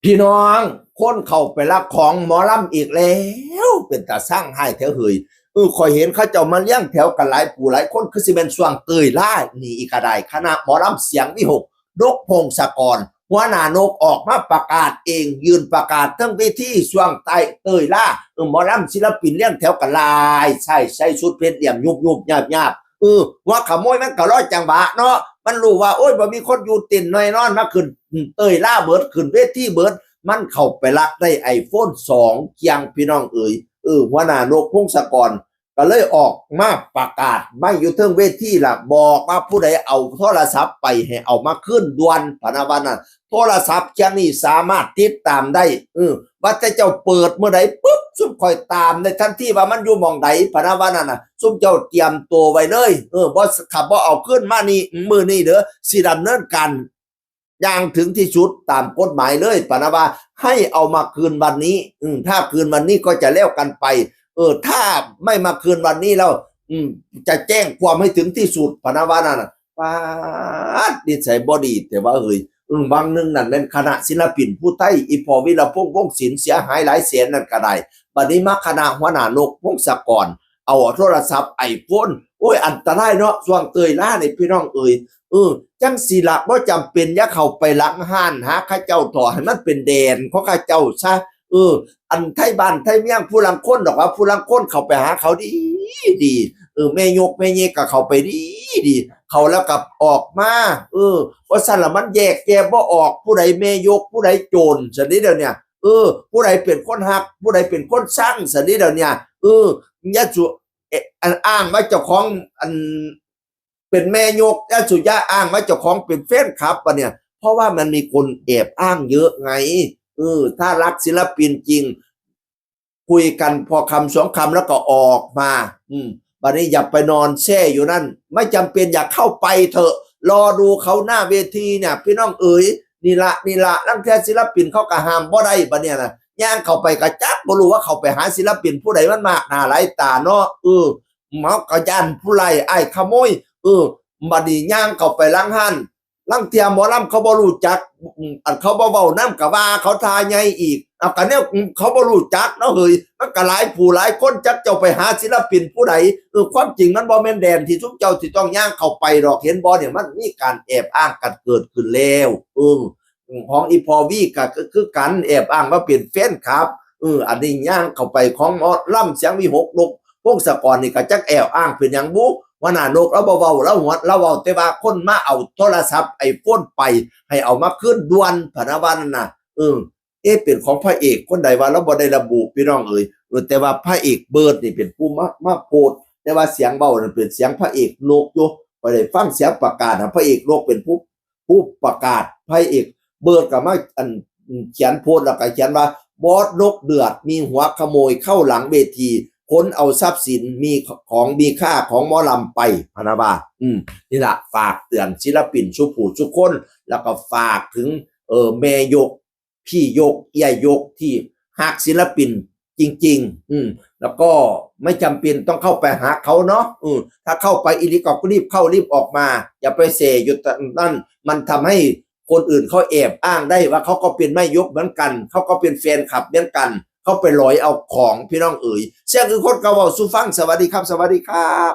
ພີ່ນ້ອງ ຄົນເຂົ້າໄປລັກຂອງໝໍລຳອີກແລ້ວ ເປັນຕາຊ່າງຮ້າຍແທ້ເຮີ້ຍ. ເອີ ຂ້ອຍເຫັນເຂົາເຈົ້າມາລຽງແຖວກັນຫຼາຍຜູ້ຫຼາຍຄົນ ຄືຊິແມ່ນຊ່ວງເຕີຍລ້ານີ້ອີກກະໄດ້. ຄະນະໝໍລຳສຽງວິຫົກ ນົກ ພົງສະກອນ ຫົວໜ້ານົກອອກມາປະກາດເອງ ຢືນປະກາດເທິງເວທີ ຊ່ວງເຕີຍລ້າ ເອີ ໝໍລຳສິນລະປິນລຽງແຖວກັນຫຼາຍ ໃສ່ ໃສ່ຊຸດເພັດລຽມຍຸບໆຍາບໆ ເອີ ຫົວຂະໂມຍມັນກໍລໍຈັງຫວະເນາະ ມັນຮູ້ວ່າ ໂອ້ຍ ບໍ່ມີຄົນຢູ່ເຕັ້ນແນ່ນອນ ມາຂຶ້ນເຕີຍລ້າເບີດ ຂຶ້ນເວທີເບີດ ມັນເຂົ້າໄປລັກໄດ້ໄອໂຟນສອງເຄື່ອງ ພີ່ນ້ອງເອີຍ. ເອີ ຫົວໜ້ານົກ ພົງສະກອນ ກໍເລີຍອອກມາປະກາດໄວ້ຢູ່ເທິງເວທີລະ ບອກວ່າຜູ້ໃດເອົາໂທລະສັບໄປໃຫ້ເອົາມາຄືນດ່ວນ ພະນະວ່ານັ້ນ. ໂທລະສັບເຄື່ອງນີ້ສາມາດຕິດຕາມໄດ້ ເອີ ວ່າແຕ່ເຈົ້າເປີດມື້ໃດປຶບ ຊຸມຂ້ອຍຕາມໄດ້ທັນທີວ່າມັນຢູ່ໝ່ອງໃດ ພະນະວ່ານັ້ນນະ. ຊຸມເຈົ້າຕຽມໂຕໄວ້ເລີຍ ເອີ ບໍ່ ຄັນບໍ່ເອົາຄືນມານີ້ ມື້ນີ້ເດີ ຊິດຳເນີນການຢ່າງເຖິງທີ່ສຸດຕາມກົດໝາຍເລີຍ ພະນະວ່າ ໃຫ້ເອົາມາຄືນວັນນີ້ ອືມ ຖ້າຄືນວັນນີ້ກໍຈະແລ້ວກັນໄປ ເອີ ຖ້າໄມ່ມາຄືນວັນນີ້ແລ້ວ ອືມ ຈະແຈ້ງຄວາມໃຫ້ເຖິງທີ່ສຸດ ພະນະວ່ານັ້ນນະ. ປາດ ນິໄສບໍ່ດີແທ້ວ່າເຮີ້ຍ. ອືມ ຫວ່າງໜຶ່ງນັ້ນແມ່ນຄະນະສິນລະປິນຜູ້ໄທ ອີ່ພໍ່ວິລະພົງ ວົງສິນ ເສຍຫາຍຫຼາຍແສນນັ້ນກໍໄດ້ ບັດນີ້ມາຄະນະຫົວໜ້ານົກ ພົງສະກອນ ເອົາໂທລະສັບໄອໂຟນ ໂອ້ຍ ອັນຕະລາຍເນາະ ຊ່ວງເຕີຍລ້ານີ້ ພີ່ນ້ອງເອີຍ. ເອີ ຈັ່ງຊີ້ລະ ບໍ່ຈຳເປັນ ຢ່າເຂົ້າໄປຫຼັງຮ້ານຫາເຂົາເຈົ້າ ຕໍ່ໃຫ້ມັນເປັນແດນຂອງເຂົາເຈົ້າຊະ. ເອີ ອັນໄທບ້ານໄທເມືອງ ຜູ້ລາງຄົນດອກວ່າ ຜູ້ລາງຄົນເຂົ້າໄປຫາເຂົາດີໆ ເອີ ແມ່ຍົກແມ່ເຍກກໍເຂົ້າໄປດີໆ ເຂົ້າແລ້ວກໍອອກມາ ເອີ ບໍ່ຊັ້ນລະມັນແຍກແຍະບໍ່ອອກ ຜູ້ໃດແມ່ຍົກ ຜູ້ໃດໂຈນ ຊັ້ນເດດຽວນີ້ ເອີ ຜູ້ໃດເປັນຄົນຮັກ ຜູ້ໃດເປັນຄົນຊັງ ຊັ້ນເດດຽວນີ້ ເອີ ຢ່າສູ່ ເອະ ອັນອ້າງວ່າເຈົ້າຂອງ ອັນ ເປັນແມ່ຍົກ ຢ່າສູ່ຢ່າອ້າງວ່າເຈົ້າຂອງເປັນແຟນຄລັບ ບັດນີ້ ເພາະວ່າມັນມີຄົນແອບອ້າງເຍອະໄງ. ເອີ ຖ້າລັກສິນລະປິນຈິງ ຄຸຍກັນພໍຄ່ຳສອງຄ່ຳແລ້ວກໍອອກມາ ອືມ ບັດນີ້ຢ່າໄປນອນແຊ່ຢູ່ນັ້ນ ໄມ່ຈຳເປັນ ຢ່າເຂົ້າໄປເຖາະ ລໍດູເຂົາໜ້າເວທີນີ້ ພີ່ນ້ອງເອີຍ. ນີ້ລະ ນີ້ລະ ລາງເທື່ອສິນລະປິນເຂົາກໍຫ້າມບໍ່ໄດ້ ບັດນີ້ນະ ຍ່າງເຂົ້າໄປກໍຈັກບໍ່ຮູ້ວ່າເຂົ້າໄປຫາສິນລະປິນຜູ້ໃດ ມັນມາກໜ້າຫຼາຍຕາເນາະ ເອີ ເຮົາກໍຢ້ານຜູ້ຮ້າຍອ້າຍຂະໂມຍ ເອີ ບັດນີ້ຍ່າງເຂົ້າໄປຫຼັງຮ້ານ ລາງເທື່ອໝໍລຳເຂົາບໍ່ຮູ້ຈັກ ອືມ ອັນເຂົາບໍ່ເວົ້ານຳກໍວ່າເຂົາທ່າໃຫຍ່ອີກ ເອົາ ກໍແນວ ອືມ ເຂົາບໍ່ຮູ້ຈັກເນາະເຮີ້ຍ ມັນກໍຫຼາຍຜູ້ຫຼາຍຄົນ ຈັກເຈົ້າໄປຫາສິນລະປິນຜູ້ໃດ ເອີ ຄວາມຈິງມັນບໍ່ແມ່ນແດນທີ່ຊຸມເຈົ້າຊິຕ້ອງຍ່າງເຂົ້າໄປດອກ ເຫັນບໍ່ນີ້ ມັນມີການແອບອ້າງກັນເກີດຂຶ້ນແລ້ວ ເອີ ຂອງອີ່ພໍ່ວີກໍຄືກັນ ແອບອ້າງວ່າເປັນແຟນຄລັບ ເອີ ອັນນີ້ຍ່າງເຂົ້າໄປ ຂອງໝໍລຳສຽງວິຫົກ ນົກ ພົງສະກອນນີ້ກໍຈັກແອບອ້າງເປັນຫຍັງບຸ ຫົວໜ້ານົກລາວບໍ່ເວົ້າ ລາວຫົວ ລາວເວົ້າແຕ່ວ່າຄົນມາເອົາໂທລະສັບໄອໂຟນໄປ ໃຫ້ເອົາມາຄືນດ່ວນ ພະນະວ່ານັ້ນນະ ເອີ ເອະ ເປັນຂອງພະເອກຄົນໃດວະ ລາວບໍ່ໄດ້ລະບຸ ພີ່ນ້ອງເອີຍ ເອີ ແຕ່ວ່າພະເອກເບີດນີ້ເປັນຜູ້ມາ ມາໂພສ ແຕ່ວ່າສຽງເວົ້ານັ້ນເປັນສຽງພະເອກນົກຢູ່ ຂ້ອຍໄດ້ຟັງສຽງປະກາດນະ ພະເອກນົກເປັນຜູ້ ຜູ້ປະກາດ ພະເອກເບີດກໍມາ ອັນ ຂຽນໂພສ ແລ້ວກໍຂຽນວ່າ ບອສນົກເດືອດ ມີຫົວຂະໂມຍເຂົ້າຫຼັງເວທີ ຂົນເອົາຊັບສິນ ມີຂອງມີຄ່າຂອງໝໍລຳໄປ ພະນະວ່າ ອືມ ນີ້ລະ ຝາກເຕືອນສິນລະປິນສູ່ຜູ້ສູ່ຄົນ ແລ້ວກໍຝາກເຖິງ ເອີ ແມ່ຍົກ ພີ່ຍົກ ເອື້ອຍຍົກ ທີ່ຮັກສິນລະປິນ ຈິງໆ ອືມ ແລ້ວກໍໄມ່ຈຳເປັນຕ້ອງເຂົ້າໄປຫາເຂົາເນາະ ເອີ ຖ້າເຂົ້າໄປອີ່ຫຼີກໍຣີບເຂົ້າຣີບອອກມາ ຢ່າໄປແຊ່ຢູ່ນັ້ນ ມັນທຳໃຫ້ຄົນອື່ນເຂົາແອບອ້າງໄດ້ວ່າເຂົາກໍເປັນແມ່ຍົກເໝືອນກັນ ເຂົາກໍເປັນແຟນຄລັບເໝືອນກັນ ເຂົາໄປຫຼອຍເອົາຂອງ ພີ່ນ້ອງເອີຍ. ສຽງອື່ນຄົນກໍເວົ້າສູ່ຟັງ. ສະຫວັດດີຄັບ ສະຫວັດດີຄັບ.